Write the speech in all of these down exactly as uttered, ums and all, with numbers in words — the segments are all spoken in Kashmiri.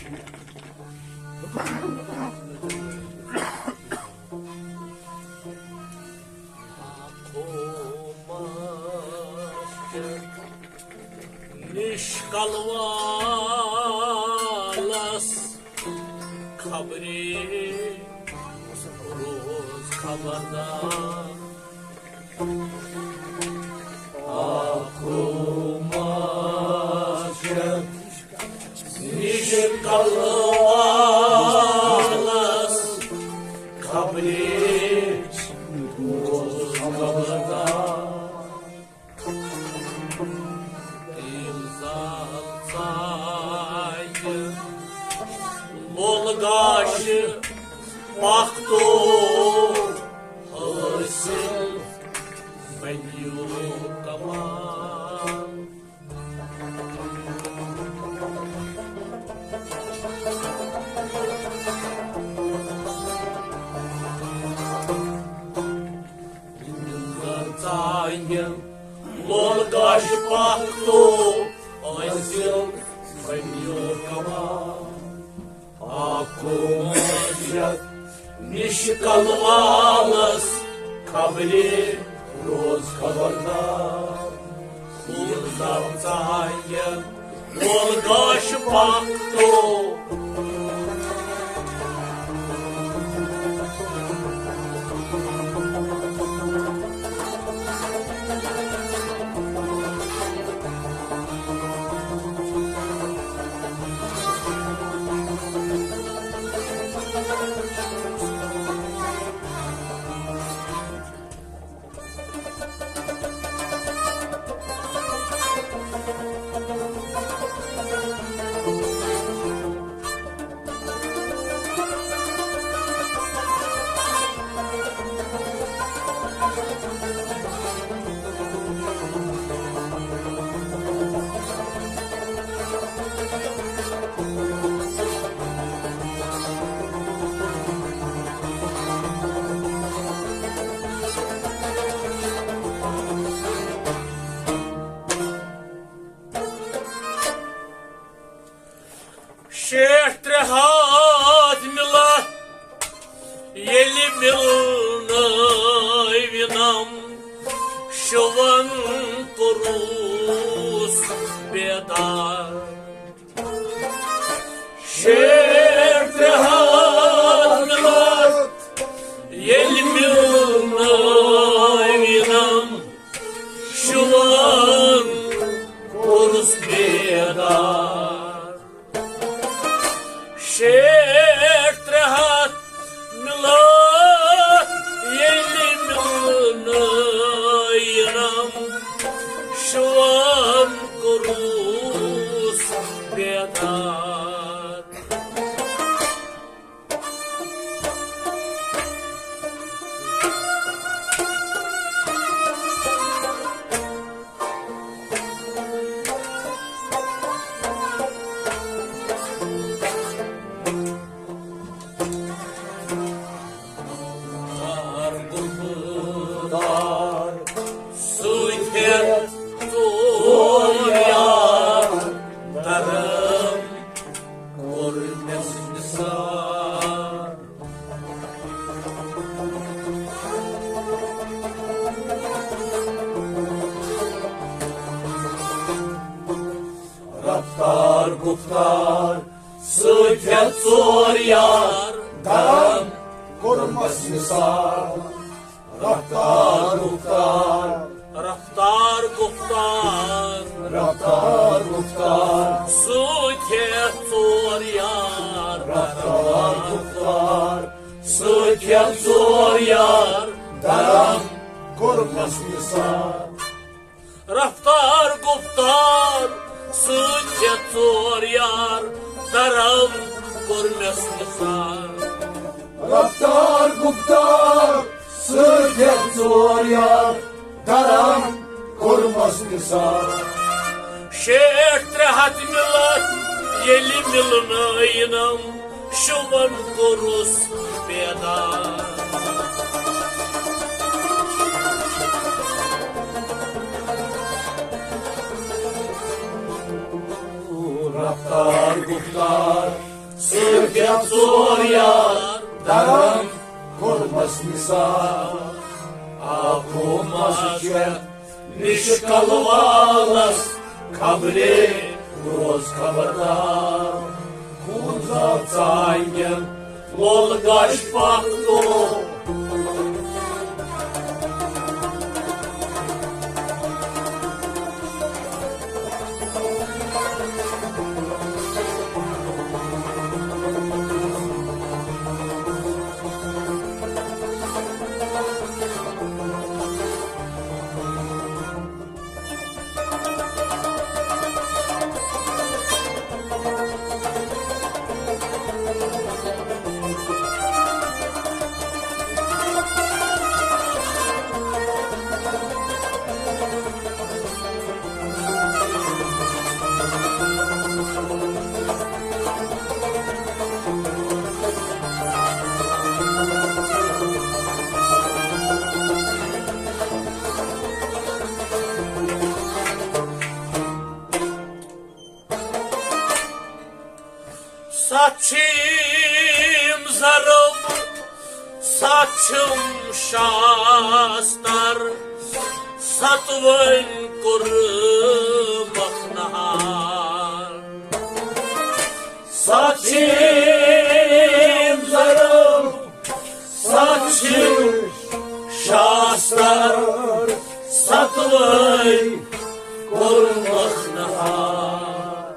نِشکلوالس خبرے روز خبردار۔ آخو ماشک نِشکلوالس خبرے روز خبردار۔ تیل زال ژایہِ لول گاش پاختو حٲصِل بنیو کمال۔ ژانگٮ۪ن لول گاش پاختو ٲسِل بنیو کمال۔ آخو ماشک نِشکل والس خبرے روز خبردار۔ خوٗن زال ژانگٮ۪ن لول گاش پاختو۔ شیٹھ ترٛےٚ ہتھ مِلتھ ییٚلہِ مِلنٲوِنم، شُوَن کوٚروس بیدار۔ شیٹھ ترٛےٚ ہتھ مِلتھ ییٚلہِ مِلنٲوِنم، شُوَن کوٚرُس بیدار۔ شیٹھ ترٛےٚ ہتھ مِلتھ ییٚلہِ مِلنٲوِنم، شُوَن کوٚرُس بیدار۔ سۭتۍ ہٮ۪تھ ژور یار درم کوٚر مےٚ نثار۔ رفتار گفتار سۭتۍ ہٮ۪تھ ژور یار درم کوٚرمس نثار۔ رفتار گفتار۔ رفتار گفتار۔ رفتار گفتار۔ سۭتۍ ہٮ۪تھ ژور یار۔ رفتار گفتار۔ سۭتۍ ہٮ۪تھ ژور یار۔ درم کوٚرمس نثار۔ رفتار گفتار سۭتۍ ہٮ۪تھ ژور یار، درم کوٚرمس نثار۔ رفتار گفتار سۭتۍ ہٮ۪تھ ژور یار، درم کوٚرمس نثار۔ شیٹھ ترٛےٚ ہتھ مِلتھ ییٚلہِ مِلنٲینم، شُوَن کوٚرُس بیدار۔ رفتار گفتار صرف ژور یار درم کوٚرمس نثار۔ آخو مسجد نِش کلوالس خبرے روز خبردار۔ خوٗن زاو ژانگٮ۪ن لول گاش پاک تو۔ ستھ چھِم ضرب، ستھ چھِم شاستر، ستوَن کوٚر مکھ نہار۔ ستھ چھِم ضرب، ستھ چھِم شاستر، ستوَن کوٚر مکھ نہار۔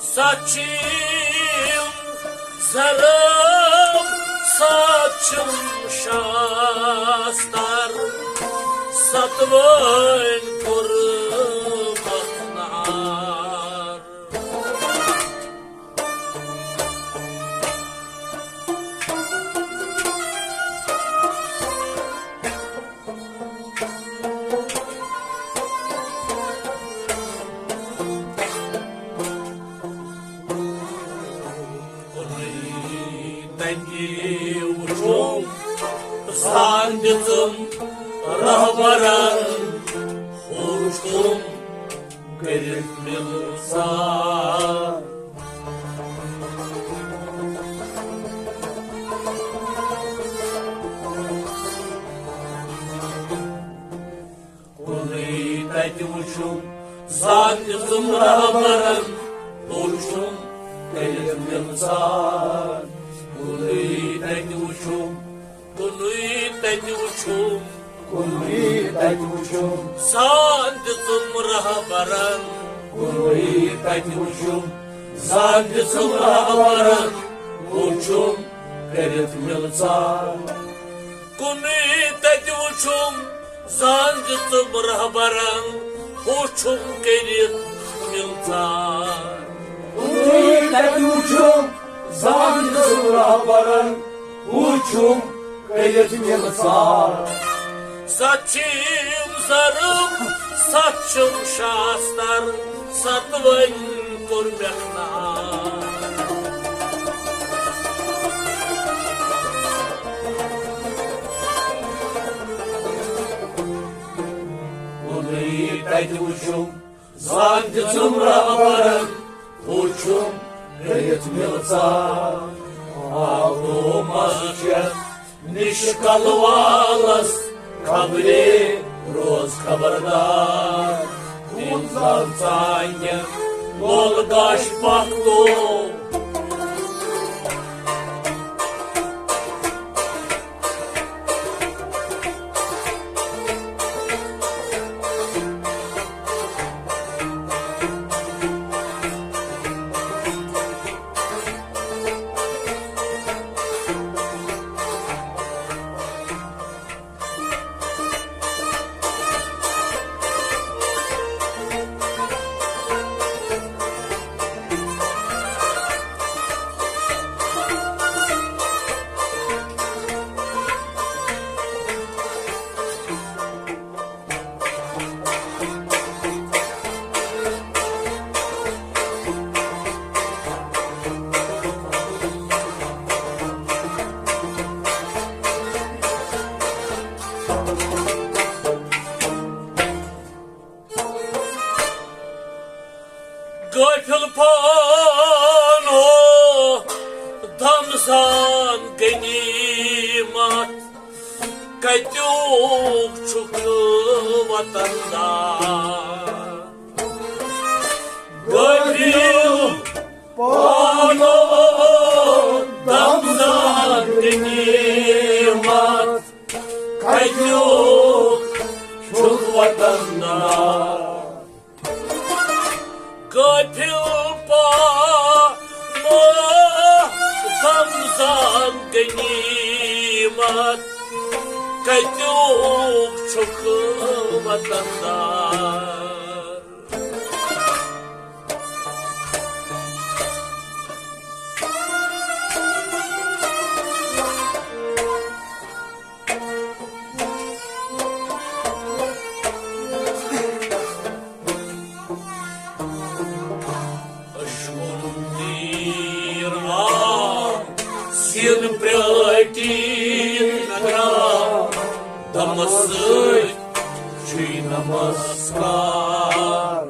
ستھ چھِم ضرب، ستھ چھِم شاستر، ستوَن کوٚر مکھ نہار۔ تَتہِ وُچھُم زان دِژٕم رہبرن، ہُہ وُچھُم کٔرِتھ مِلژار۔ کُنُے تَتہِ وُچھُم، زان دِژٕم رہبرن، ہُہ وُچھُم کٔرِتھ مِلژار۔ کُنُے تَتہِ وُچھُم، کُنُے تَتہِ وُچھُم، کُنُے تَتہِ وُچھُم۔ زان دِژٕم رہبرن۔ کُنُے تَتہِ وُچھُم، زان دِژٕم رہبرن۔ وُچھُم کٔرِتھ مِلژار۔ کُنُے تَتہِ وُچھُم، زان دِژٕم رہبرن۔ وُچھُم کٔرِتھ مِلژار۔ کُنُے تَتہِ وُچھُم، زان دِژٕم رہبرن۔ وُچھُم کٔرِتھ مِلژار۔ ستھ چھِم ضرب، ستھ چھِم شاستر، ستوَن کوٚر مےٚ نار۔ کُنُے تَتہِ وُچھُم، زان دِژٕم رہبرن، وُچھُم کٔرِتھ مِلژار۔ آو مسجد نِش کلوالس خبرے روز خبردار۔ خوٗن زاو ژانگٮ۪ن لول گاش پاک تو۔ غافل پان دمزان غنیمت، کتیُک چھُکھ وطن دار؟ غٲفِل پانو دمزان غنیمت، کتیُک چھُکھ وطن دار؟ غٲفِل پانو دمزان غنیمت، کتیُک چھُکھ وطن دار؟ عشقن تیر آم، سین پرٲٹی ترام، دمس سۭتۍ چھُے نمسکار۔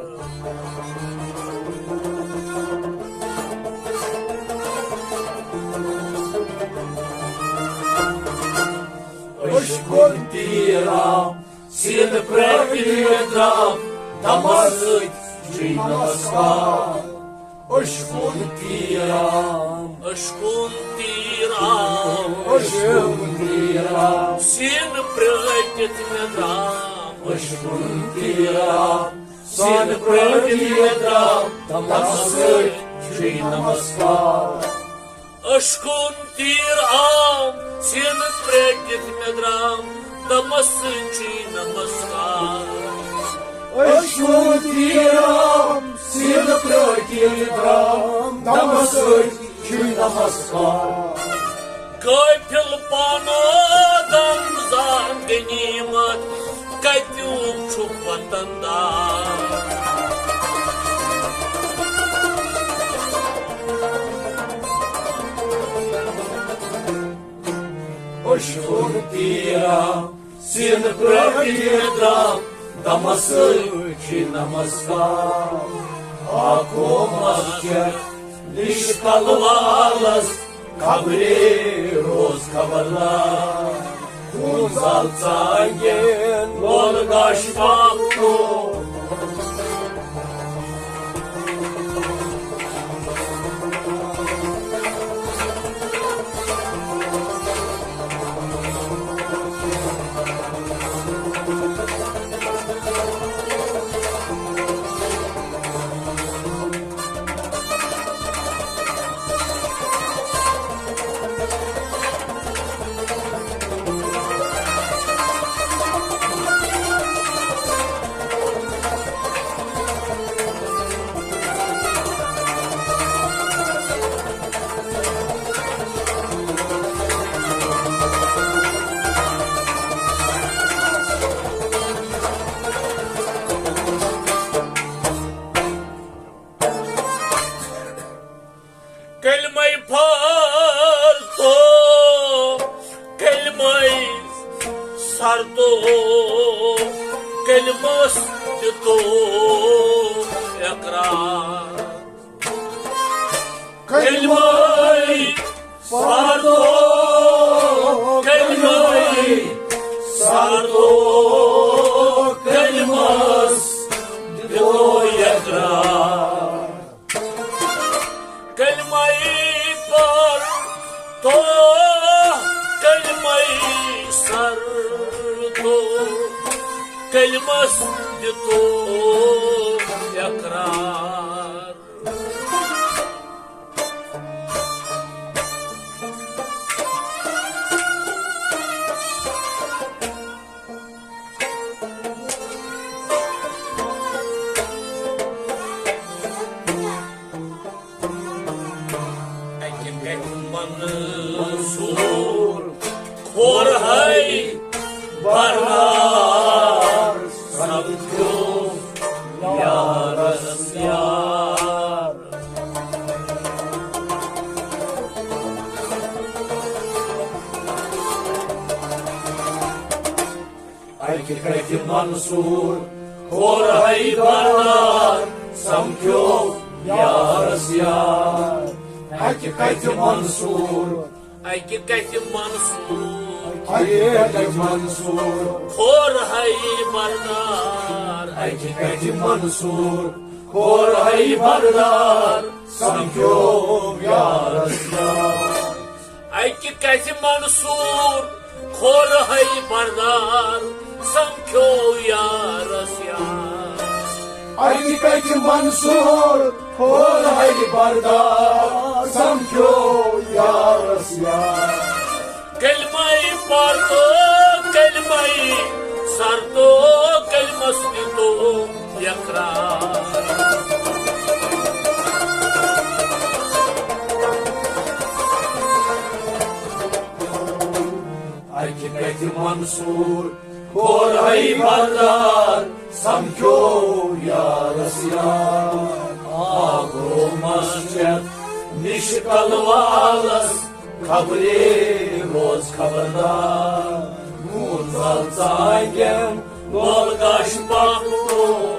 عشقن تیر آم، سین پرٲٹی ترام، دمس سۭتۍ چھُے نمسکار۔ عشقن تیر آم۔ عشقن تیر آم۔ عشقن تیر آم۔ سین پرٲٹِتھ مےٚ درام۔ عشقن تیر آم۔ سین پرٲٹِتھ مےٚ درام۔ دمس سۭتۍ چھُے نمسکار۔ عشقن تیر آم، سین پرٲٹِتھ مےٚ درام، دمس سۭتۍ چھُے نمسکار۔ عشقن تیر آم، سین پرٲٹِتھ مےٚ درام، دمس سۭتۍ چھُے نمسکار۔ غٲفِل پانو دمزان غنیمت، کتیُک چھُکھ وطن دار؟ عشقن تیر آم، سین پرٲٹِتھ مےٚ درام، دمس سۭتۍ چھُے نمسکار۔ آ قومس چھےٚ نِش کلوالس خبرے روز خبردار۔ خوٗن زال ژانگٮ۪ن لول گاش پاپتو۔ کلمے پھر تو، کلمے سر تو، کلمس دِتو اقرار۔ کلمے پردو، کلمے سردو، کلمس دِتو اقرار۔ کلمے پردو، کلمے سردو، کلمس دِتو اقرار۔ اکہِ کتھِ منصور کھور ہے بردار، سمجھو یارس یار۔ اکہِ کتھِ منصور کھور ہے بردار، سمکھیو یارس یار۔ اکہِ کتھِ منصور۔ اکہِ کتھِ منصور۔ اکہِ کتھِ منصور۔ کھور ہے بردار۔ اکہِ کتھِ منصور۔ کھور ہے بردار۔ سمکھیو یارس یار۔ اکہِ کتھِ منصور۔ کھور ہے بردار۔ سمکھیو یارس یار۔ اکہِ کتھِ منصور۔ کھور ہے بردار۔ سمکھیو یارس یار۔ کلمہ پرتو، کلمہ سرتو، کلمس دیتو اقرار۔ اکہِ کتھِ منصور۔ کھور ہے بردار۔ سمکھیو یارس یار۔ آگو مسجد نش کلوالس۔ خبرے روز خبردار۔ گونزل ژانگٮ۪ن لول گاش پاکو۔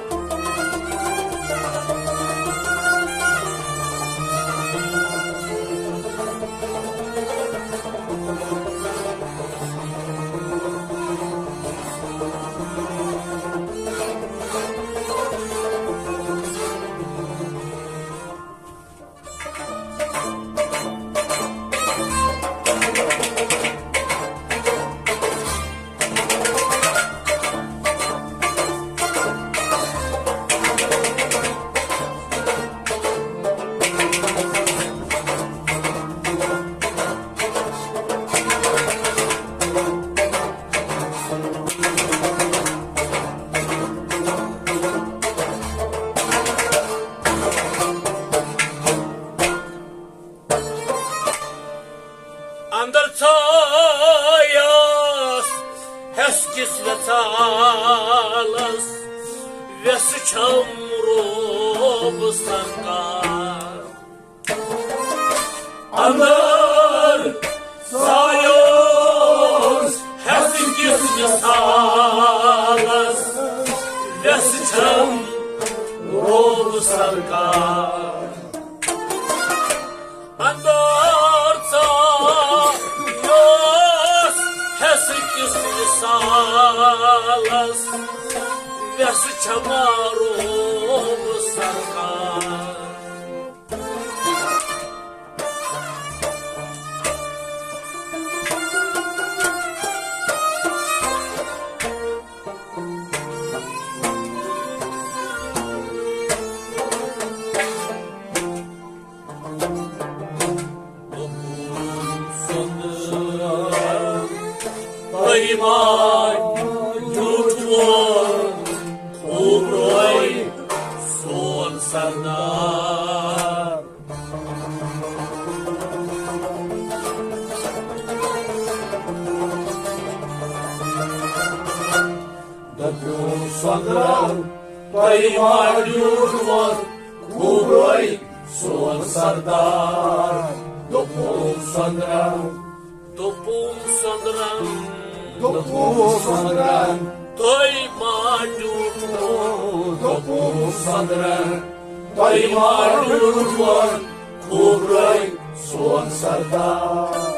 اندر ژایس حس کِس وٮ۪ژھالس، وٮ۪سہٕ چھم روب سرکار۔ اندر ژایس حس کِس وٮ۪ژھالس، وٮ۪سہٕ چھم روب سرکار۔ اندر ژایس حس کِس وصالس، وٮ۪سہٕ چھما روب سرکار۔ تۄہہِ ما ڈیوٗٹھوٕ کھوٗپرٲے سون سردار؟ دوٚپُن سۄنٛدرن، تۄہہِ ما ڈیوٗٹھوٕ کھوٗپرٲے سون سردار؟ دوٚپُن سۄنٛدرن۔ دوٚپُن سۄنٛدرن۔ دوٚپُن سۄنٛدرن۔ تۄہہِ ما ڈیوٗٹھوٕ۔ دوٚپُن سۄنٛدرن۔ تۄہہِ ما ڈیوٗٹھوٕ کھوٗپرٲے سون سردار؟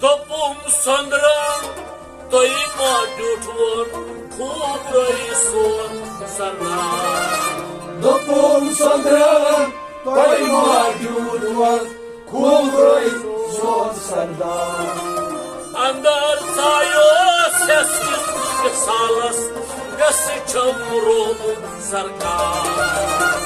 دوٚپُن سۄنٛدرن، تۄہہِ ما ڈیوٗٹھوٕ کھوٗپرٲے سون سردار؟ دوٚپُن سۄنٛدرن، تۄہہِ ما ڈیوٗٹھوٕ کھوٗپرٲے سون سردار؟ اندر ژایو سیس کِس وصالس، وٮ۪سہٕ چھم روب سرکار۔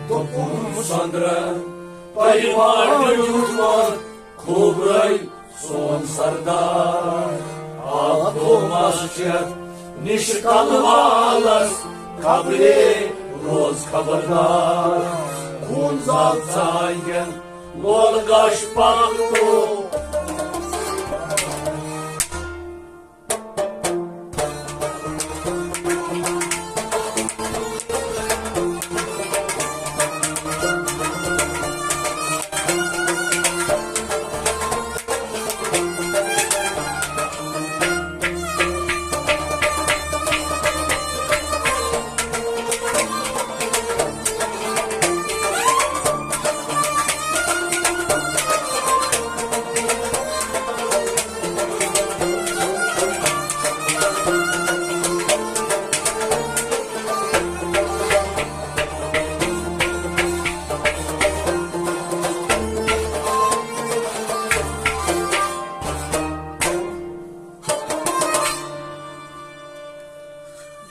دوٚپُن سۄنٛدرن، تۄہہِ ما ڈیوٗٹھوٕ کھوٗپرٲے سون سردار؟ آو تو مسجد نِش کلوالس، خبرے روز خبردار۔ خوٗن زال ژانگٮ۪ن لول گاش پاکو۔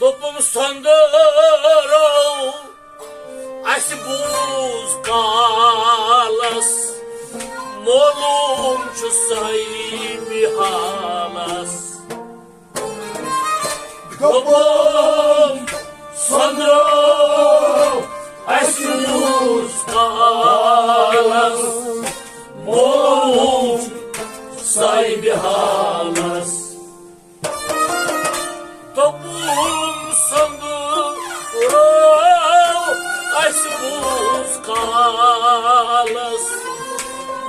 دوٚپُم سۄنٛدرو، اَسہِ بوٗز کالس، معلوٗم چھُ صٲحبِ حالس۔ دوٚپُم سۄنٛدرو، اَسہِ بوٗز کالس، معلوٗم چھُ صٲحبِ حالس۔ دوٚپُم سۄنٛدرو، اَسہِ بوٗز کالس،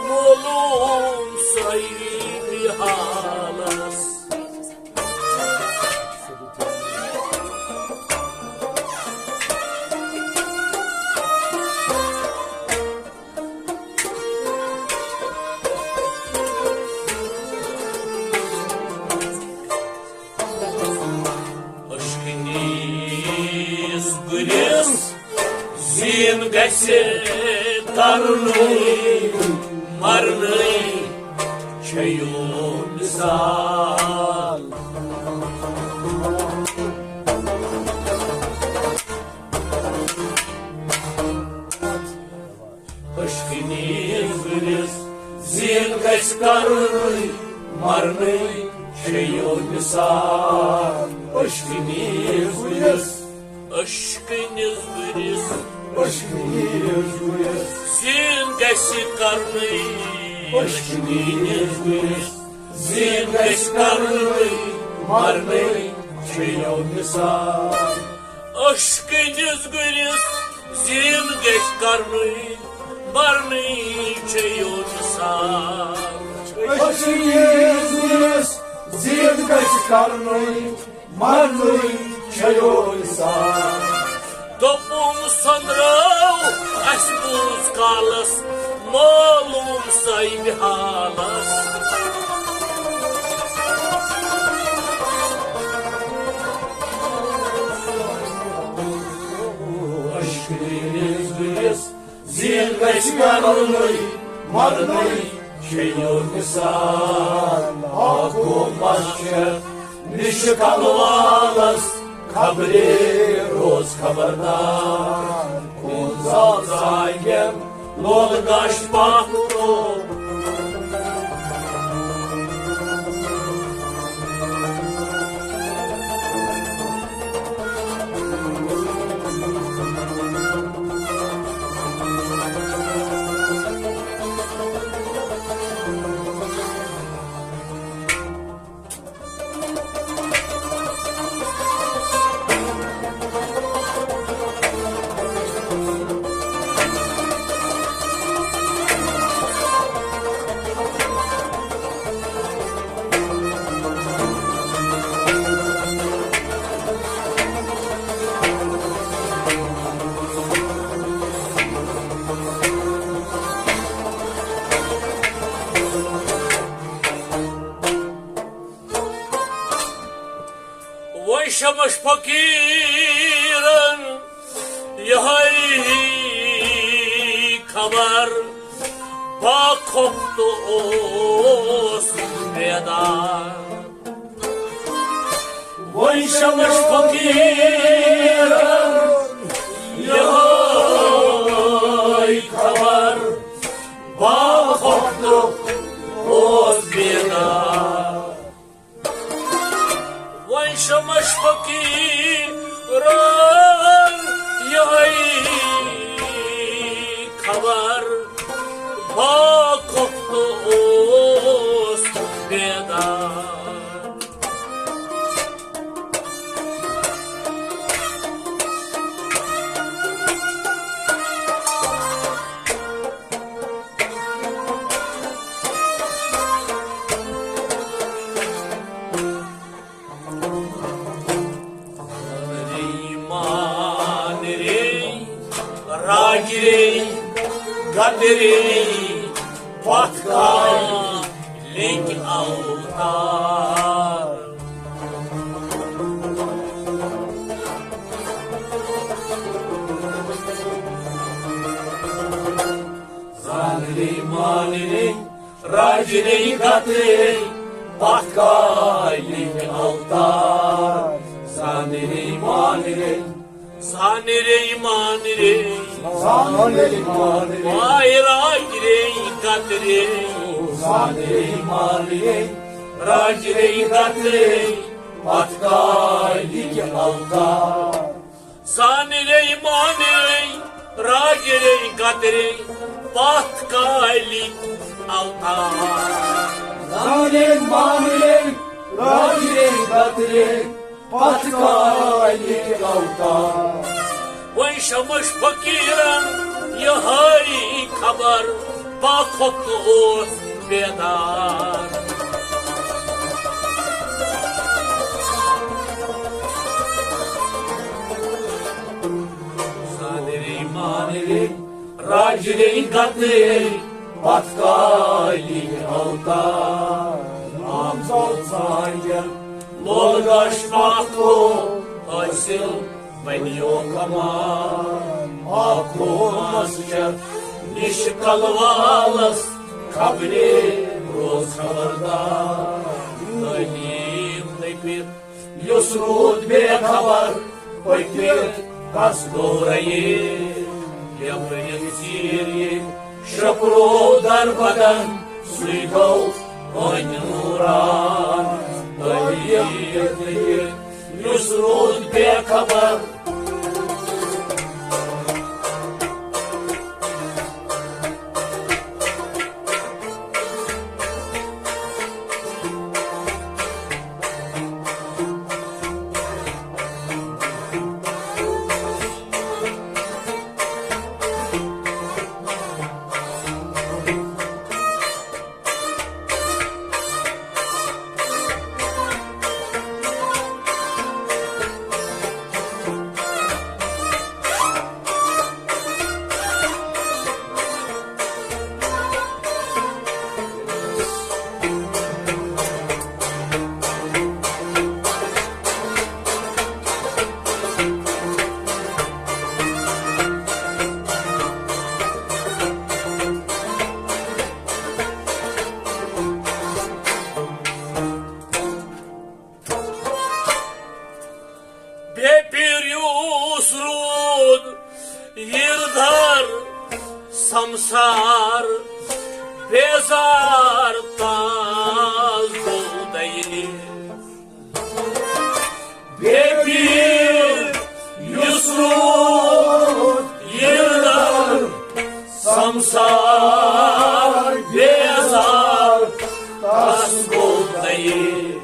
معلوٗم صٲحبِ حالس۔ عشقہٕ نِس گُرِس زیٖن گژھِ کرنُے، مرنُے چھُ یہِ مثال۔ عشقہٕ نِس گُرِس زیٖن گژھِ کرنُے، مرنُے چھُ یہِ مثال۔ عشقہٕ نِس گُرِس، عشقہٕ نِس گُرِس، عشقہٕ نِس گُرِس زیٖن گژھِ کرنُے۔ عشقہٕ نِس گُرِس زیٖن گژھِ کرنُے، مرنُے چھُ یہِ مثال۔ عشقہٕ نِس گُرِس زیٖن گژھِ کرنُے، مرنُے چھُ یہِ مثال۔ عشقہٕ نِس گُرِس زیٖن گژھِ کرنُے، مرنُے چھُ یہِ مثال۔ دوٚپُم سۄنٛدرو، اَسہِ بوٗز کالس، معلوٗم صٲحبِ حالس۔ عشقہٕ نِس گُرِس زیٖن گژھِ مرنُے، مرنُے چھُ یہِ مثال۔ حکوٗمت چھِ نِشہِ کلوالس، خبرے روز خبردار۔ خوٗن زال زانگٮ۪ن لولہٕ گاش پاکھ تو۔ وۄنۍ شمس فقیٖرن یِہوٚے خبر، باخۄفتہٕ اوس بیدار۔ وۄنۍ شمس فقیٖرن یِہوٚے خبر، باخۄفتہٕ اوس بیدار۔ وۄنۍ شمس فقیٖرن یِہوٚے خبر، باخۄفتہٕ اوس بیدار۔ مان رے، راج رے، گد رے، پتھ کالِک اوتار۔ زانرے مانرے، راجرے گترے، پتھ کالِک اوتار۔ زانرے زانہِ رے مان رے، زانہِ رے مان رے۔ وای راج رے کت رے۔ زانہِ رے مان رے، راج رے کت رے، پتھ کالہِ کہِ اوتار۔ زانہِ رے مان رے، راج رے کت رے، پتھ کالہِ اوتار۔ زانہِ رے مان رے، راج رے کت رے، پتھ کالہِ اوتار۔ وۄنۍ شمس فقیرن یہے خبر، باخبر اوس بیدار۔ زانہِ رے مان رے، راج رے کت رے، پتھ کالہِ اوتار۔ نام زو ژھانٛڈن لول گاش پاکو، حٲصِل بنیو کمال۔ آکھو مسجد نِش کلوالس، خبرے روز خبردار۔ تعلیٖم نٔپِتھ یُس روٗد بے خبر، پٔکِتھ کس گوٚو رَیے۔ یَپٲرۍ ژیٖرۍ یہِ شکرو دربدن، سُے گوٚو أنۍ نوران۔ تعلیٖم نٔپِتھ یُس روٗد بے خبر۔ بے پیٖر یُس روٗد یِردار سمسار، بیزار تاز گوٚو دَیہِ۔ بے پیٖر یُس روٗد یِردار سمسار، بیزار تاز گوٚو دَیہِ۔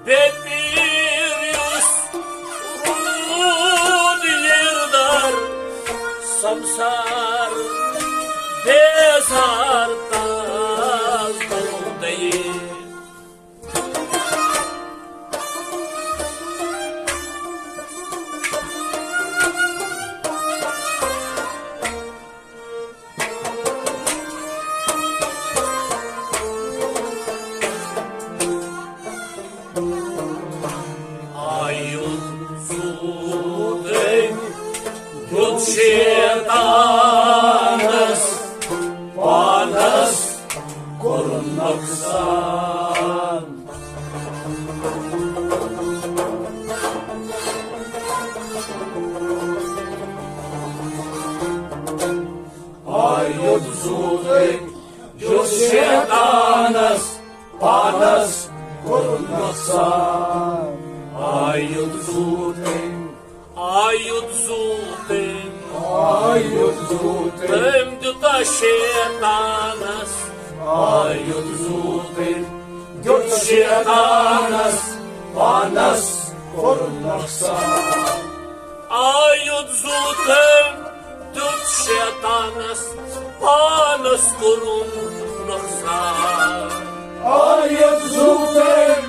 بے پیٖر یُس روٗد یِردار سمسار، بیزار تاز گوٚو دَیہِ۔ آیُن سوٗدٕے دیُت شیطانس، پانس کوٚرُن نۄقصان۔ آیُن سوٗدٕے دیُت شیطانس، پانس کوٚرُن نۄقصان۔ آیُن سوٗدٕے آیُن زُو تٔمۍ۔ آیُن زُو تٔمۍ۔ تٔمۍ دیُتا شیطانس۔ آیُن زُو تٔمۍ۔ دیُت شیطانس۔ پانس کوٚر نۄقصان۔ آیُن زُو تٔمۍ۔ دیُت شیطانس۔ پانس کوٚرُن نۄقصان۔ آیُن زُو تٔمۍ۔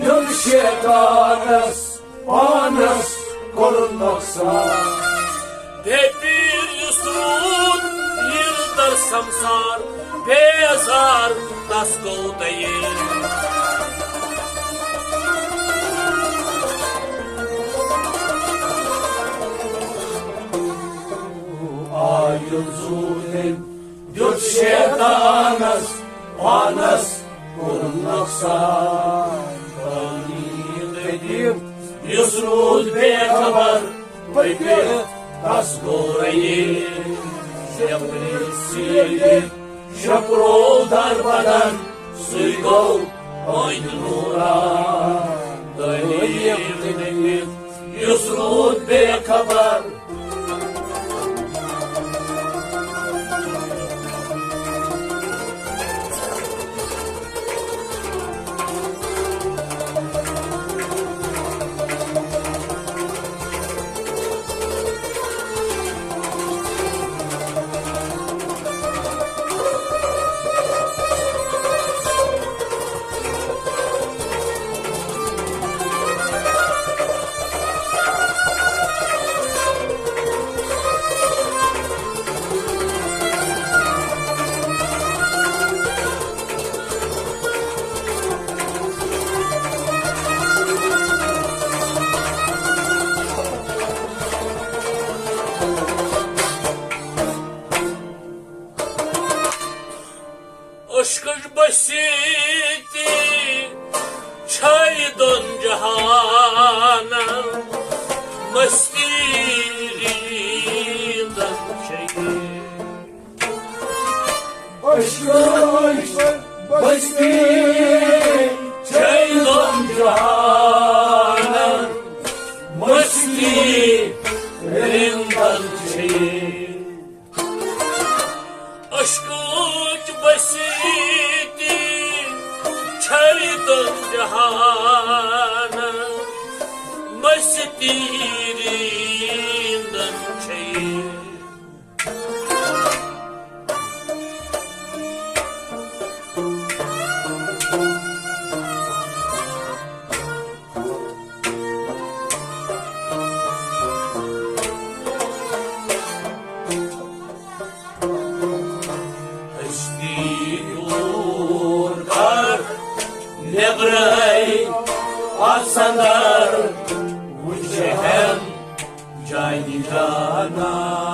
دیُت شیطانس۔ پانس کوٚر نۄقصان۔ بے پیٖر یُس روٗد یِردر سمسار، بیزار تس گوٚو دَیے۔ آیُن زُو تٔمۍ۔ دیُت شیطانس، پانس کوٚرُن نۄقصان۔ پانی قدیم یُس روٗد بے پر پٔکِتھ تس گوٚو رٔیِتھ۔ شپرِ سیٖرِتھ شپروو در بدن، سُے گوٚو أنٛدۍ نوٗرا۔ تعلیٖم دِتھ یُس روٗد بے خبر۔ عشقٕچ بسیٖتی چھے دۄن جہانن، مستی ریٖندن چھے۔ عشقٕچ بستی چھے دۄن جہانن، مستی ریٖندن چھے۔ عشقٕچ بسیٖتی چھے دۄن جہانن، مستی ریٖندن چھے۔ ہستی دوٗر کر نیبرے، اژھ اندر وٕچھہن جانہِ جانان۔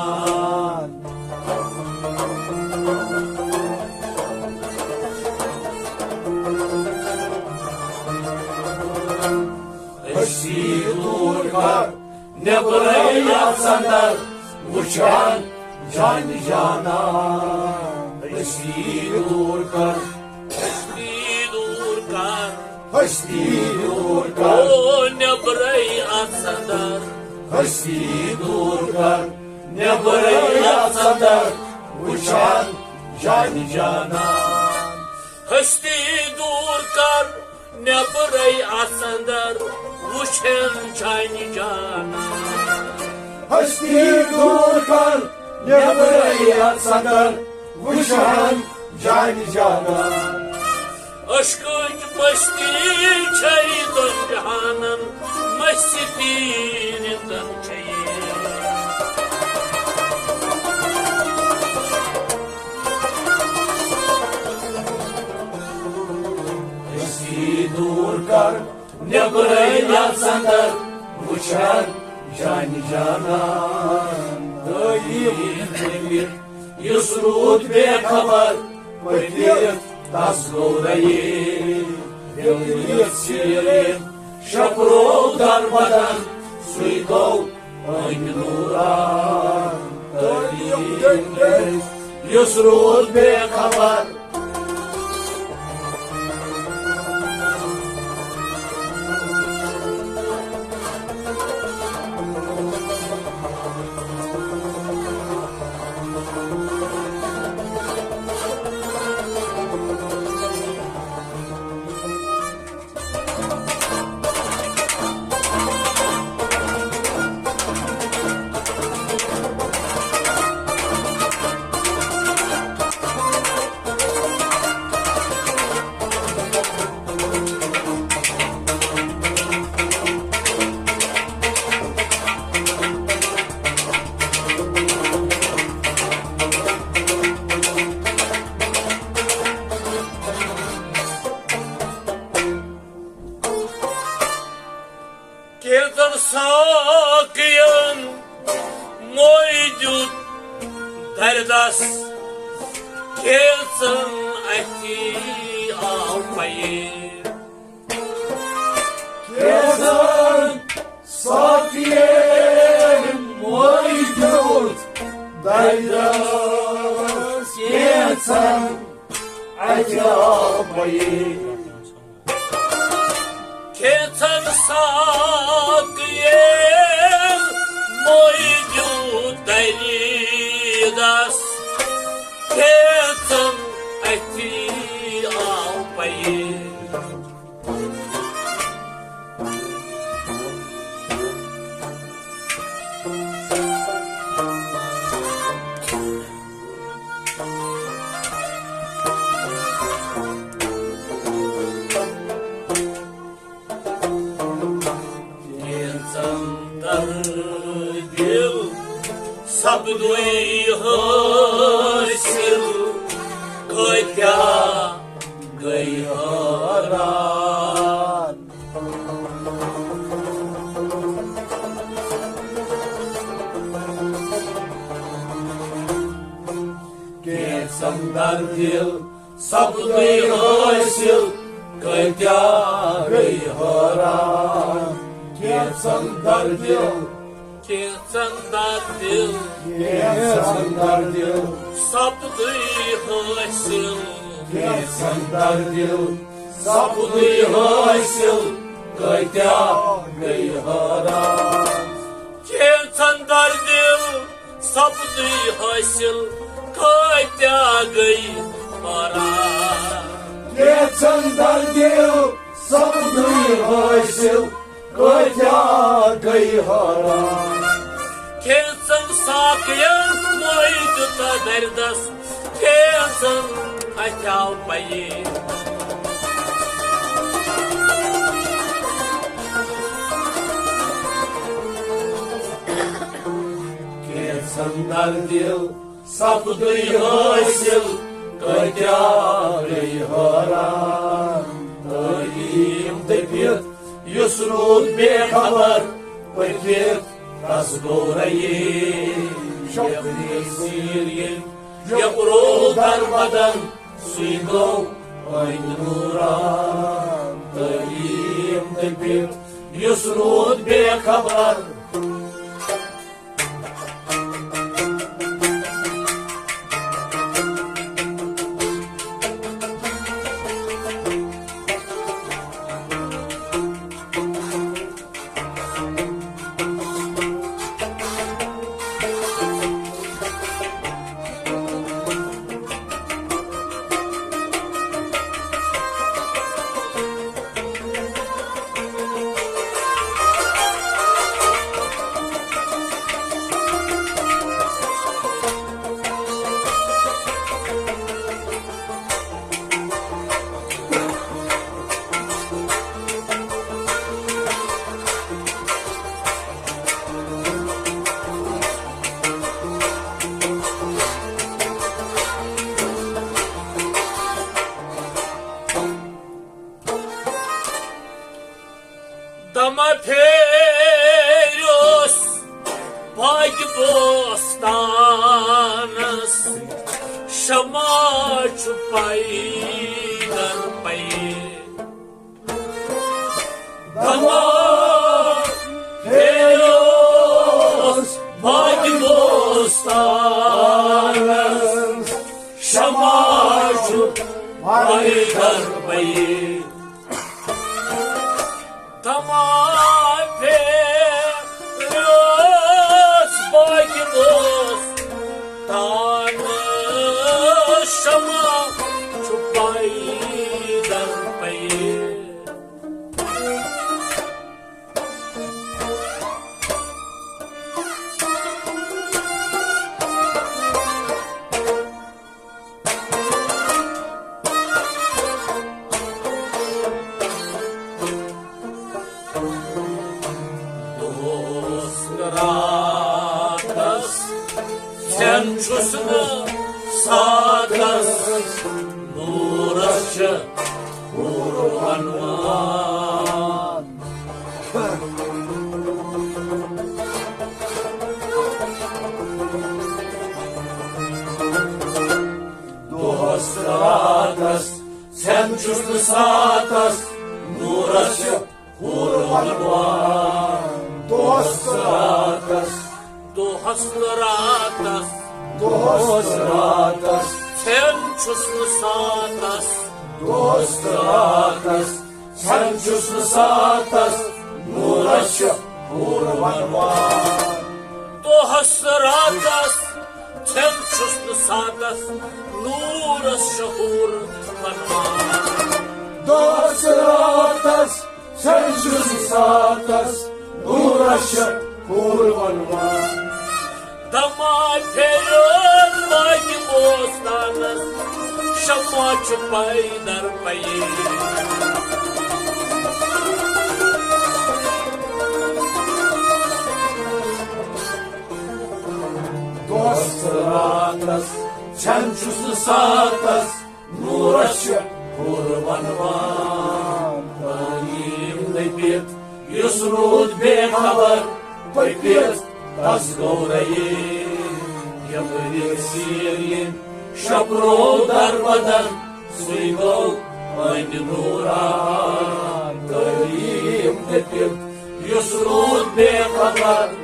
ہستی دوٗر کر نیبرے، اژھ اندر وٕچھہن جانہِ جانان۔ ہستی دوٗر کر، ہستی دوٗر کر، ہستی دوٗر کر۔ او نیبرے اژھ اندر، ہستی دوٗر کر نیبرے، اژھ اندر وٕچھہن جانہِ جانان۔ ہستی دوٗر کر نیبرے، اژھ اندر وٕچھہن جانہِ جانان۔ ہستی دوٗر کر نیبرے، اژھ اندر وٕچھہن جانہِ جانان۔ عشقٕچ بستی چھے دۄن جہانن، مستی ریٖندن چھے۔ ہستی دوٗر کر نیبرے، اژھ اندر وٕچھہن جانہِ جانان۔ تعلیٖم دِتھ یُس روٗد بے خبر، پٔکِتھ تس گوٚو رٔیِتھ۔ دِل یُس سیٖرِتھ شپروو در بدن، سُے گوٚو أنٛدۍ نوٗرا۔ تعلیٖم دِتھ یُس روٗد بے خبر۔ کینٛژن ساقین موے دیُت دردس، کینٛژن اَتھی آو پَیہِ۔ کینٛژن ساقین کینٛژن اَتھِ آو پَیہِ۔ کینٛژن ساکھ ییٚلہِ مویہِ دیُت دریٖدس، کینٛژن اَتھِ آو پَیہِ۔ کینٛژن تر دِل سپدُے حٲصِل، کٲتیٛاہ گٔے حٲران۔ کینٛژن در دِل سپدُے حٲصِل، کٲتیٛاہ گٔے حٲران۔ کینٛژن در دِل، کینٛژن در دِل، کینٛژن در دِل سپدُے حٲصِل۔ کینٛژن در دِل سپدُے حٲصِل، کٲتیٛاہ گٔے حٲران۔ کینٛژن در دِل سپدُے حٲصِل، کٲتیٛاہ گٔے حٲران۔ کینٛژن در دِل سپدُے حٲصِل، کٲتیٛاہ گٔے حٲران۔ کینٛژن ساقین موے دیُت دردس، کینٛژن اَتھِ آو پَیہِ۔ کینٛژن در دِل سپدُے حٲصِل، کٲتیٛاہ گٔے حٲران۔ تعلیٖم دٔپِتھ یُس روٗد بے خبر، پٔکِتھ تس گوٚو رحیٖم۔ یقیٖن ژیٖرۍ ییٚلہِ یپروو در بدن، سُے گوٚو أنٛدۍ نوٗران۔ تعلیٖم دٔپِتھ یُس روٗد بے خبر۔ دمہ پھیریوس باغ بوستانس، شمع چھُ پیدل پے۔ دمہ پھیریوس باغ بوستانس، شمع چھُ پیدل پے۔ دمہ پھیریوس باغ بوستانس، شمع چھُ پیدل پے۔ دۄہس راتس ژھٮ۪ن چھُس نہٕ ساتس، نوٗرس چھِ حورٕ عنوان۔ دۄہس راتس ژھٮ۪ن چھُس نہٕ ساتس، نوٗرس چھِ حورٕ عنوان۔ دۄہس راتس، دۄہس راتس دۄہس راتس ژھٮ۪ن چھُس نہٕ ساتس۔ دۄہس راتس ژھٮ۪ن چھُس نہٕ ساتس۔ نوٗرس چھُ حور ونوان۔ دۄہس راتس ژھٮ۪ن چھُس نہٕ ساتس۔ نوٗرس چھُ حور ونوان۔ دۄہس راتس ژھٮ۪ن چھُس نہٕ ساتس۔ نوٗرس چھُ حور ونوان۔ دما پھیریوس باقی بوستانس، شمع چھُ پیدر پیی۔ دۄہس راتس ژھٮ۪ن چھُس نہٕ ساتس۔ نوٗرس چھُ حور ونوان۔ تعلیٖم دٔپِتھ یُس روٗد بے خبر، پٔپِتھ تس گوٚو رحیٖم۔ یپٲرۍ سیٖر ییٚمۍ شۄپروو در بدن، سُے گوٚو أنٛدۍ نوٗران۔ تعلیٖم دٔپِتھ یُس روٗد بے خبر۔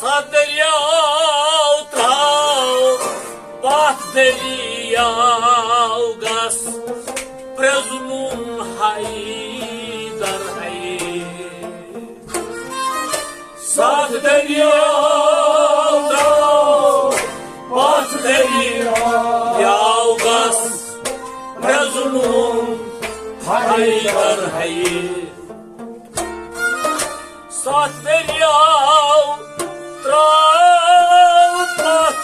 ستھ دٔریاو ترٛاو، پتھ دٔریاو گژھ، پرٛزنُن حیدر حیے۔ ستھ دٔریاو ترٛاو، پتھ دٔریاو گژھ، پرٛزنُن حیدر حیے۔ ستھ دٔریاو ترٛاو، پتھ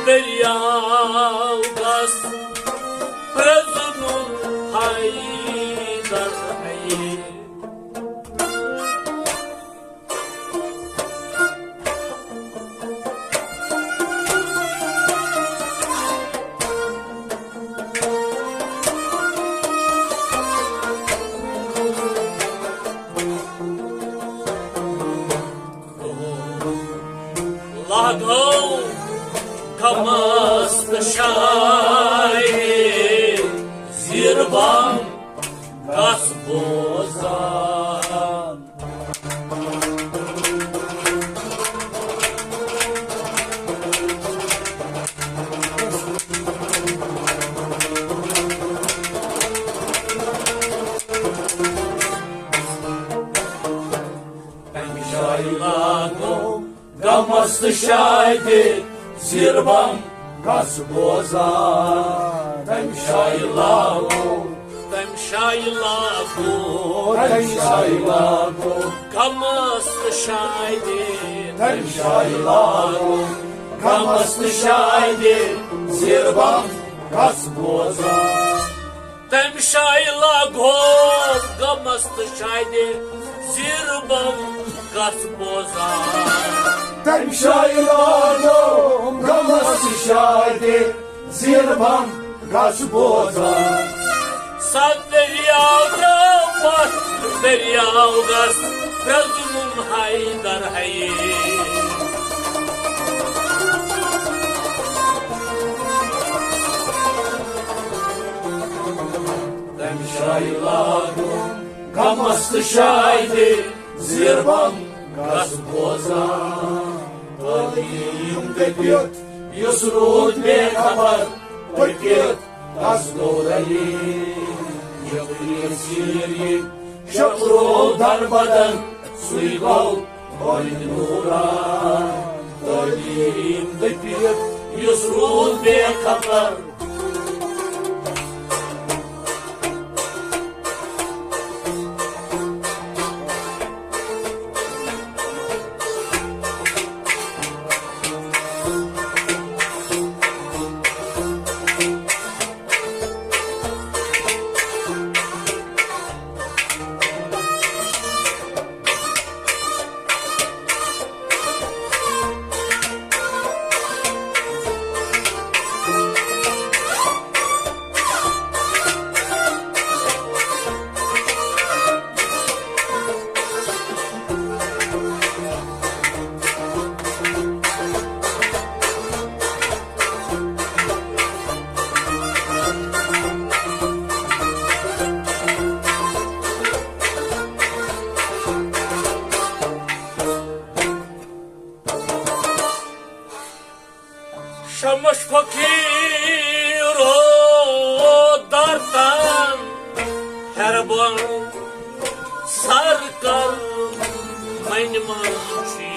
دٔریاو گژھ، پرٛزنُن حیدر حیے۔ لاگو کمست شاعری زیر بم گس بوزان۔ تمہِ جایہِ لاگو غمس تہٕ شادِ زیٖر بم گژھ بوزان۔ تمہِ جایہِ لاگو، تمہِ جایہِ لاگو، تمہِ جایہِ لاگو غمس تہٕ شادِ۔ تمہِ جایہِ لاگو غمس تہٕ شادِ زیٖر بم گژھ بوزان۔ تمہِ جایہِ لاگو غمس تہٕ شادِ زیٖر بم گژھ بوزان۔ تمہِ جایہِ لاگو غمس تہٕ شادِ زیٖر بم گژھ بوزان۔ ستھ دٔریاو ترٛاو پتھ دٔریاو گژھ، پرٛزنُن حیدر حیے۔ تمہِ جایہِ لاگو غمس تہٕ شادِ زیٖر بم گژھ بوزان۔ تعلیٖم دٔپِتھ یُس روٗد بے خبر، پٔکِتھ تس گوٚو رحیٖم۔ یپٲرۍ سیٖر یہِ شۄپروو در بدن، سُے گوٚو أنٛدۍ نوٗران۔ تعلیٖم دٔپِتھ یُس روٗد بے خبر، فقیرو دردن ہربن سر کر منہِ منٛز چی۔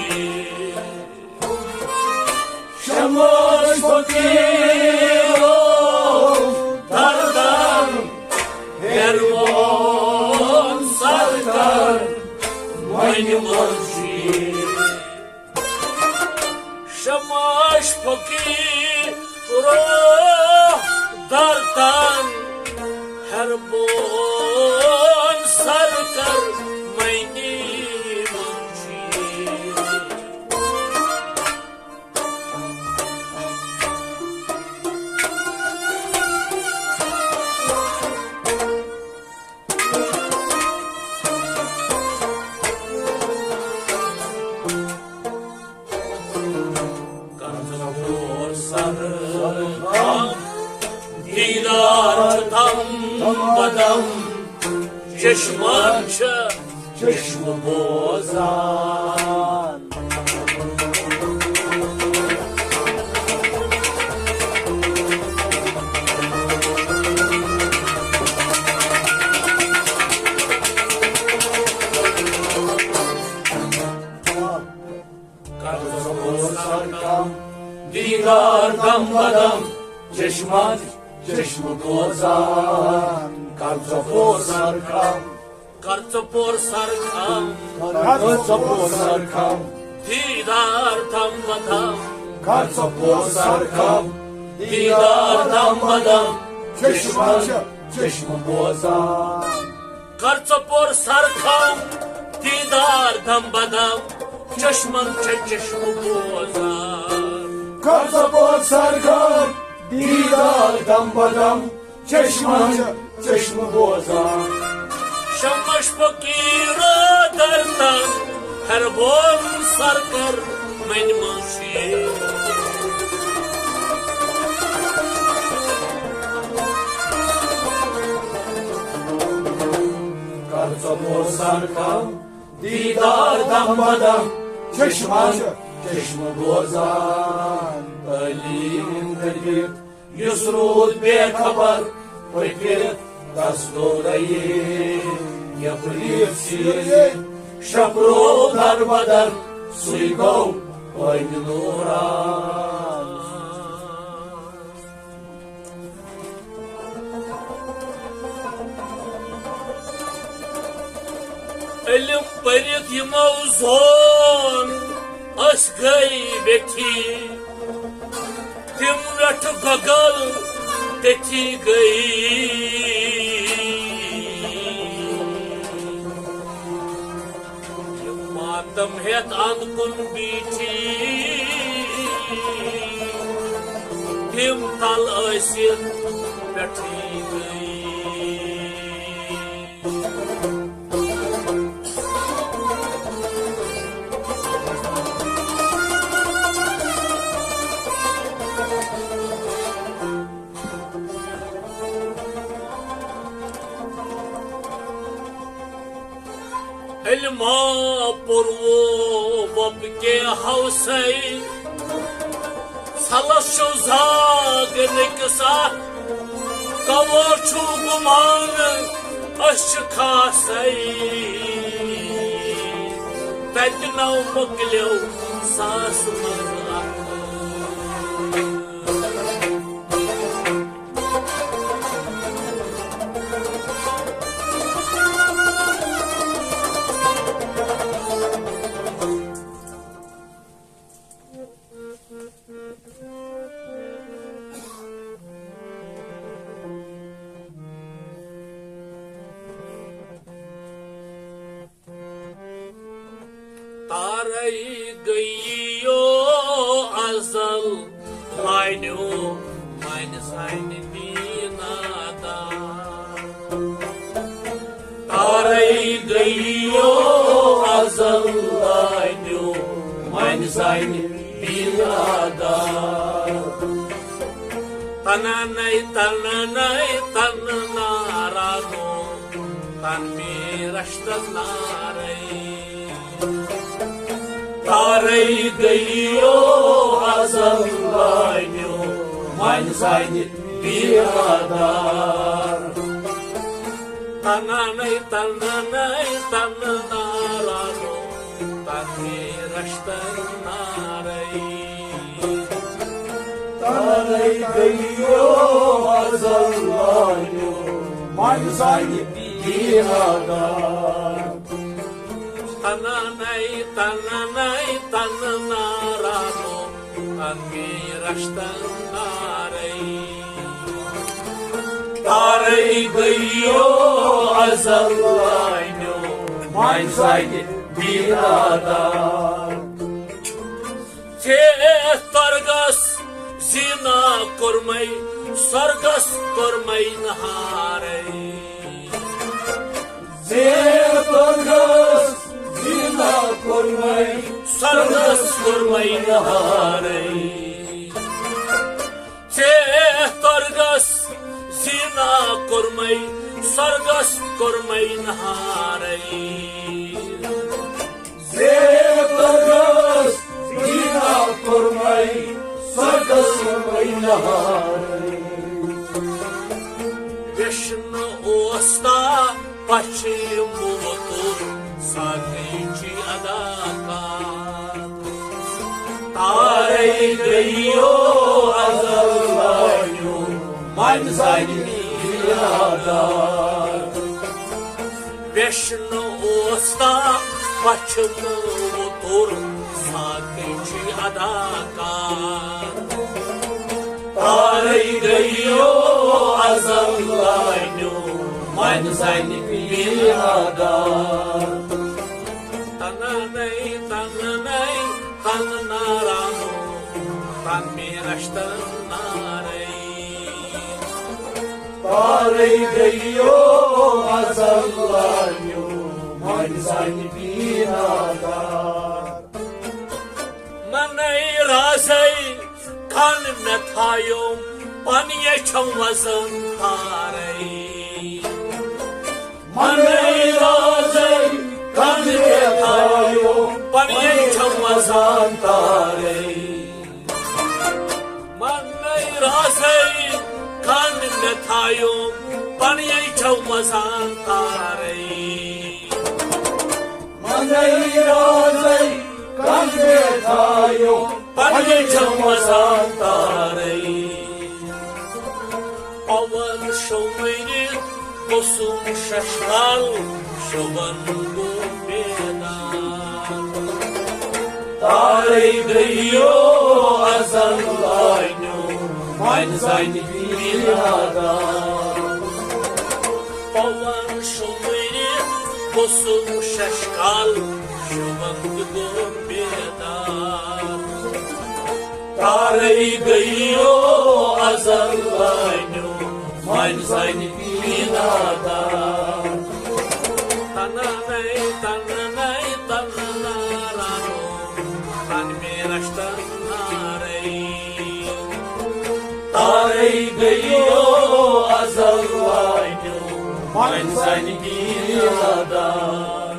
شمس فقیرو دردن ہربن سر کر منہِ منٛز چی۔ شمس فقیرو دردن ہربن سر کر منہِ منٛز چی۔ قرض پور سر کم، دیدار چھُ دم بدم، چشمن چھِ چشم بوزان۔ قرض پور سر کم، دیدار دم بدم، چشمن چشم بوزان۔ قرض پور سر کم، قرض پور سر کم، قرض پور سر کم، دیدار دم بدم۔ قرض پور سر کم، دیدار دم بدم، چشمن چشم بوزان۔ قرض پور سر کم، دیدار دم بدم، چشمن چھِ چشم بوزان۔ قرض پور سر کم، دیدار دم بدم، چشمن چھِ چشم بوزان۔ شمس فقیرو دردن ہربن سر کر منہِ منٛز چی۔ قرض پور سر کم، دیدار دم بدم، چشمن چشم بوزان۔ تعلیٖم دٔپِتھ یُس روٗد بے خبر، پٔکِتھ دستورے۔ یپٲرۍ ژیٖرۍ شپرو در بدر، سُے گوٚو پٲنۍ نوران۔ علم پٔرِتھ یِمو زون أسۍ گٔے ویٹھی، تِم ویٹھ گۄگل تٔتھی گٔے۔ یِم ماتم ہیتھ اند کُن بیٹھی، تِم تل ٲسِتھ پٮ۪ٹھٕے گٔے۔ علما پوٚروو وۄپہٕ کہِ ہوسے، ژھلس چھُ زاگ نٔکِس اکھ، کوو چھُ گُمان أسۍ چھِ خاصے۔ تتہِ نو مۄکلیو ساس منٛز اکھ۔ تارے گٔیو ازل لانیو منہِ زنہِ بینا دار۔ تارے گٔیو ازل لانیو منہِ زنہِ بینا دار۔ تننے تننے تننا رانو تن می رشتن نارے۔ تارے گٔیو ازل لانیو وۄنۍ زَنہِ بیرادار۔ تنانے، تنانے، تنہٕ نارانو، تنہٕ رشتن نارے۔ تنہٕ گٔیو ازل لانیو، وۄنۍ زَنہِ بیرادار۔ تنانے، تنانے، تنہٕ نارانو، تنہٕ رشتن نارے۔ تارے گٔیو ازل لانیو، وۄنۍ زَنہِ بیرادار۔ ژےٚ ترگس زینا کوٚرمَے، سرگس کوٚرمَے نہارے۔ ژےٚ ترگس زینا کوٚرمَے، سرگس کوٚرمَے نہارے۔ ژےٚ ترگس زینا کوٚرمَے، سرگس کوٚرمَے نہارے۔ ژےٚ ترگس زینا کوٚرمَے، سرگس کوٚرمَے نہارے۔ ویشن اوستا پچھِ موتُر ساقی چی اداکار۔ تارے گٔیو ازل لانیو، وۄنۍ زَنہِ بیرادار۔ ویشن اوستا پچھِ موتُر ساقی چی اداکار۔ تارے گٔیو ازل لانیو، وۄنۍ زَنہِ بیرادار۔ تنانے، تنانے، تنہٕ نارانو، تنہٕ رشتن نارے۔ تارے گٔیو ازل لانیو، وۄنۍ زَنہِ بیرادار۔ منَے رازے کن مےٚ تھایوم، پننہِ چھم وزن تارے۔ منَے رازے کن مےٚ تھایوم، پننہِ چھم وزن تارے۔ منَے رازے کن مےٚ تھایوم، پننہِ چھم وزن تارے۔ منَے رازے کن مےٚ تھایوم، پننہِ چھم وزن تارے۔ پون شومرِ قسم ششکال شوبن گو بیدار۔ تارے گٔیو ازل لانیو، وۄنۍ زَنہِ بیرادار۔ پون شومرِ قسم ششکال شوبن گو بیدار۔ تارے گٔیو ازل لانیو، وۄنۍ زَنہِ بیرادار۔ تنانے، تنانے، تنہٕ نارانو، تنہٕ رشتن نارے۔ تارے گٔیو ازل لانیو، وۄنۍ زَنہِ بیرادار۔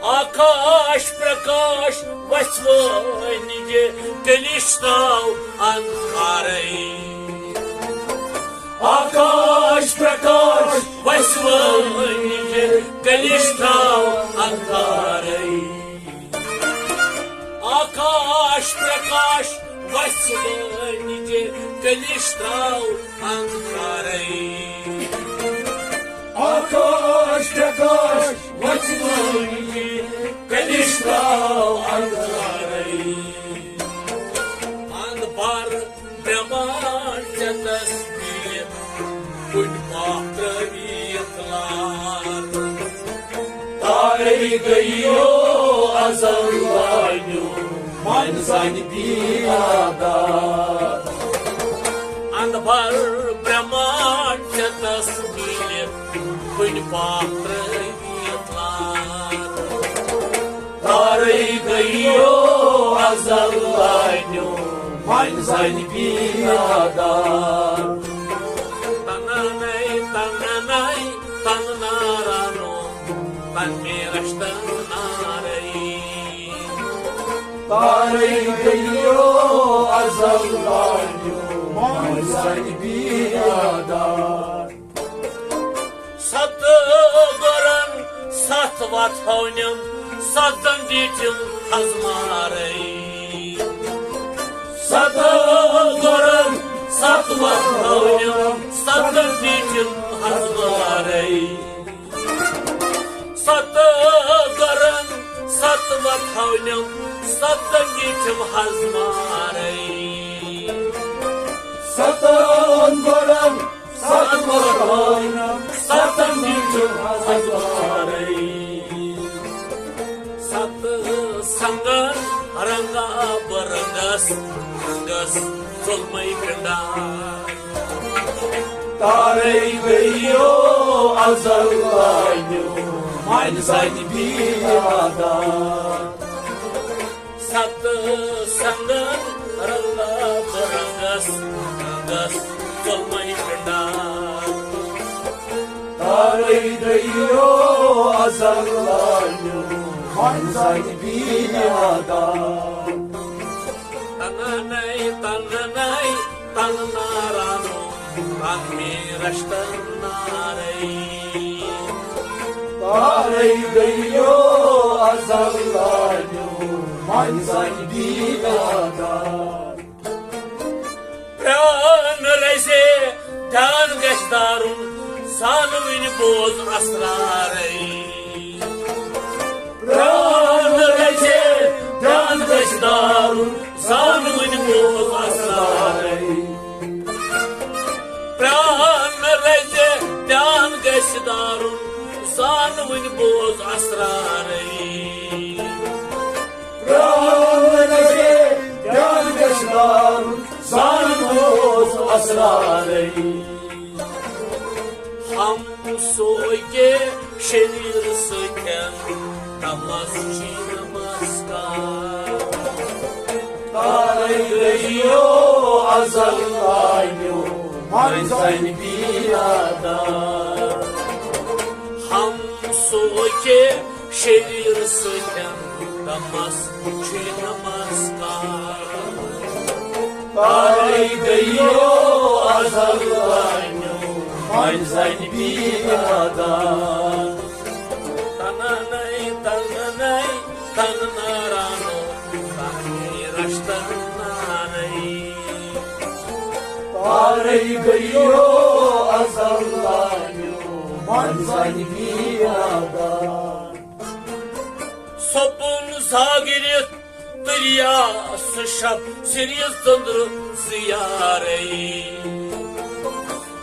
آکاش پرکاش وسوٲنِجہِ کٔلِش تراو اندکارے۔ آکاش پرکاش وسوٲنِجہِ کٔلِش تراو اندکارے۔ آکاش پرکاش وسوٲنِجہِ کٔلِش تراو اندکارے۔ آکاش پرکاش وسوٲنِجہِ کٔلِش تراو اندکارے۔ اند بر برہمانڈ ژےٚ تصویر کُنہِ پاکھ ترٲوِتھ لار۔ تارے گٔیو ازل لانیو، وۄنۍ زَنہِ بیرادار۔ اند بر برہمانڈ ژےٚ تصویر کُنہِ پاکھ ترٲوِتھ لار۔ تارے گٔیو ازل لانیو، وۄنۍ زَنہِ بیرادار۔ تنانے، تنانے، تنہٕ نارانو، تنہٕ رشتن نارے۔ تارے گٔیو ازل لانیو، مانہِ زنہِ بیادار۔ ستہٕ گۄرن ستھ وتھ ہٲونم، ستن دِتِم ہزمارے۔ ستہٕ گۄرن ستھ وتھ ہٲونم، ستن دِتِم ہزمارے۔ ستہٕ گۄرن ستھ وتھ ہٲونم، ستن دِتِم ہزمارے۔ ستن گۄرن ستھ وتھ ہٲونم، ستن دِتِم ہزمارے۔ ستہٕ سنگن رنگا بہٕ رنگس، رنگس ظلمے پنڈار۔ تارے گٔیو ازل لانیو، مانہِ زنہِ بیادار۔ ستہٕ سنگن رنگا بہٕ رنگس، رنگس ظلمے پنڈار۔ تارے گٔیو ازل لانیو، مانہِ زنہِ بیادار۔ تنہٕ ناے، تنہٕ ناے، تنہٕ نارانو، تنہٕ مے رشتہٕ نارے۔ تارے گٔیو ازل لانیو، مانہِ زنہِ بیادار۔ پران رزے، دھیان گژھِ دارُن، زانوٕنۍ بوز اسرارے۔ پران رزے، دھیان گژھِ دارُن، زانوٕنۍ بوز اسرارے۔ پران رزے، دھیان گژھِ دارُن، زانوٕنۍ بوز اسرارے۔ پران رزے، دھیان گژھِ دارُن، زانوٕنۍ بوز اسرارے۔ ہم سوگے شریر سۭتۍ نماز چھی نمسکار۔ تارے گٔیو ازل لانیو، مانہِ زنہِ بیادار۔ ہم سوگے شریر سۭتۍ دمس چھی نمسکار۔ تارے گٔیو ازل لانیو، مانہِ زنہِ بیادار۔ تنہٕ ناے، تنہٕ ناے، تنہٕ نارانو، تنہٕ مے رشتہٕ نارے۔ تارے گٔیو ازل لانیو، مانہِ زنہِ بیادار۔ سپُن زاگرِتھ تریاس شب سریز تندر زیارے۔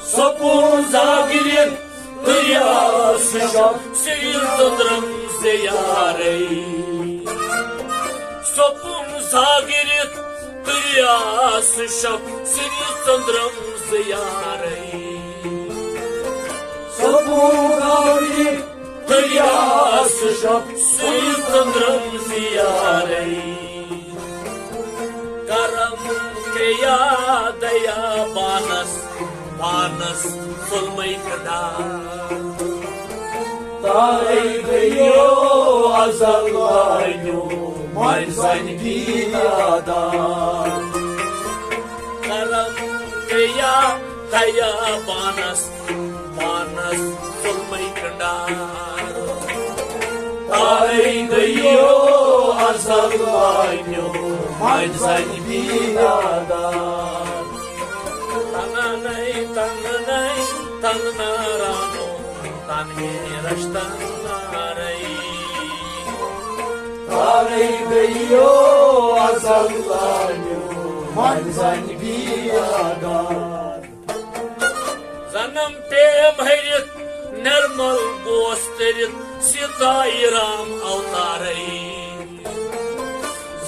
سپُن زاگرِتھ تریاس شب سریز تندرم زیارے۔ سپُن زاگرِتھ تریاس شب سریز تندرم زیارے۔ سپُن زاگرِتھ تریاس شب سریز تندرم زیارے۔ کرم کیا دیا بانس، بانس ظلمے کڈار۔ تارے گٔیو ازل لانیو، مانہِ زنہِ بیادار۔ کرم کیا دیا بانس، پانس ظلمے کنڈار۔ تارے گٔیو ازل لانیو، مانہِ زنہِ بیادار۔ تنہٕ ناے، تنہٕ ناے، تنہٕ نارانو، تنہٕ مے رشتہٕ نارے۔ تارے گٔیو ازل لانیو، مانہِ زنہِ بیادار۔ زنم پیٚیَم ۂرِتھ نرمل گوس تٔرِتھ سیتایہِ رام اوتارے۔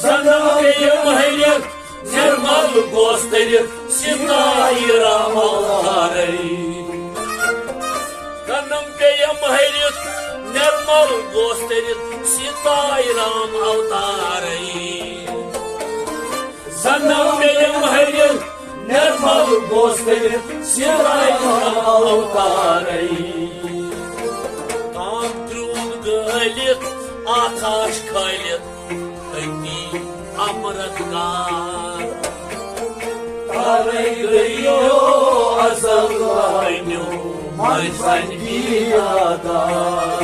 زنم پیٚیَم ۂرِتھ نرمل گوس تٔرِتھ سیتایہِ رام اوتارے۔ زنم پیٚیَم ۂرِتھ نرمل گوس تٔرِتھ سیتایہِ رام اوتارے۔ زنم پیٚیَم ۂرِتھ نرمل گوس تٔرِتھ سیتایہِ رام اوتارے۔ کام کرٛوٗد گٲلِتھ آتھاش کھٲلِتھ أتی امرت گار۔ گٔیو ازل لانیو منٛزن بیادار۔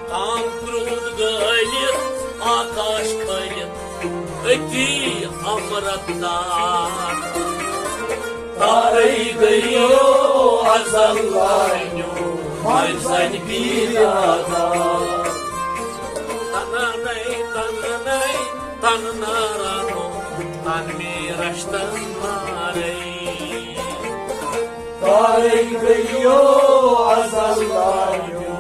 کام کرٛوٗد گٲلِتھ آکاش کھٲلِتھ أتی امرت دار۔ تارے گٔیو ازل لانیو منٛزن بیادار۔ تننے تننے تن نارانو تن می رشتن مارے۔ تارے گٔیو ازل لانیو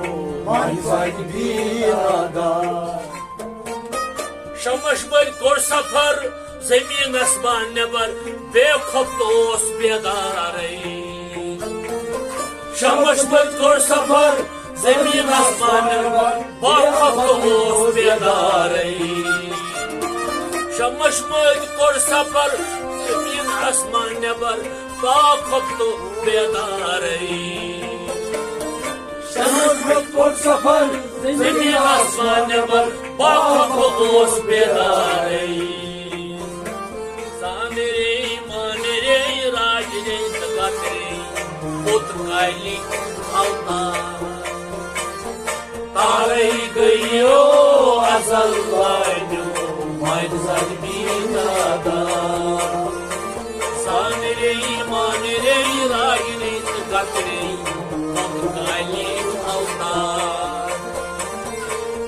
منٛزن بیادار۔ شمش بٔلۍ کوٚر سفر زمین آسمان نٮ۪بر، بے خۄفتہٕ اوس بیدارے۔ شمش بٔلۍ کوٚر سفر زمین آسمان نٮ۪بر، بے خۄفتہٕ اوس بیدارے۔ شمش بٔلۍ کوٚر سفر زمین آسمان نٮ۪بر، بے خۄفتہٕ بیدارے۔ شمس کوٚر سفر زمین آسمان نٮ۪بر، بے خۄفتہٕ اوس بیدارے۔ سانرے مانرے راجرے تہٕ گترے، پوٚت کالی اوتار۔ تارے گٔیو ازل لانیو منٛزن بیادار۔ سانرے مانرے راگنی تہٕ گترے، پوٚت کالی اوتار۔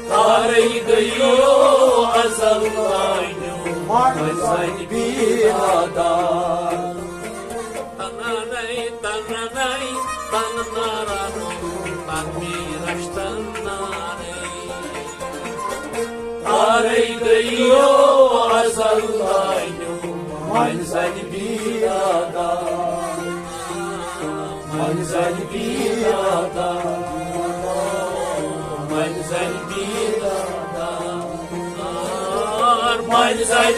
تارے گٔیو ازل لانیو منٛزن بیادار۔ تننے تننے تن نارانو تن می رشتن نارے۔ تارے گٔیو ازل لانیو منٛزن بیادار۔ منٛزن بیادار۔ منٛزن بیادار۔ منٛزن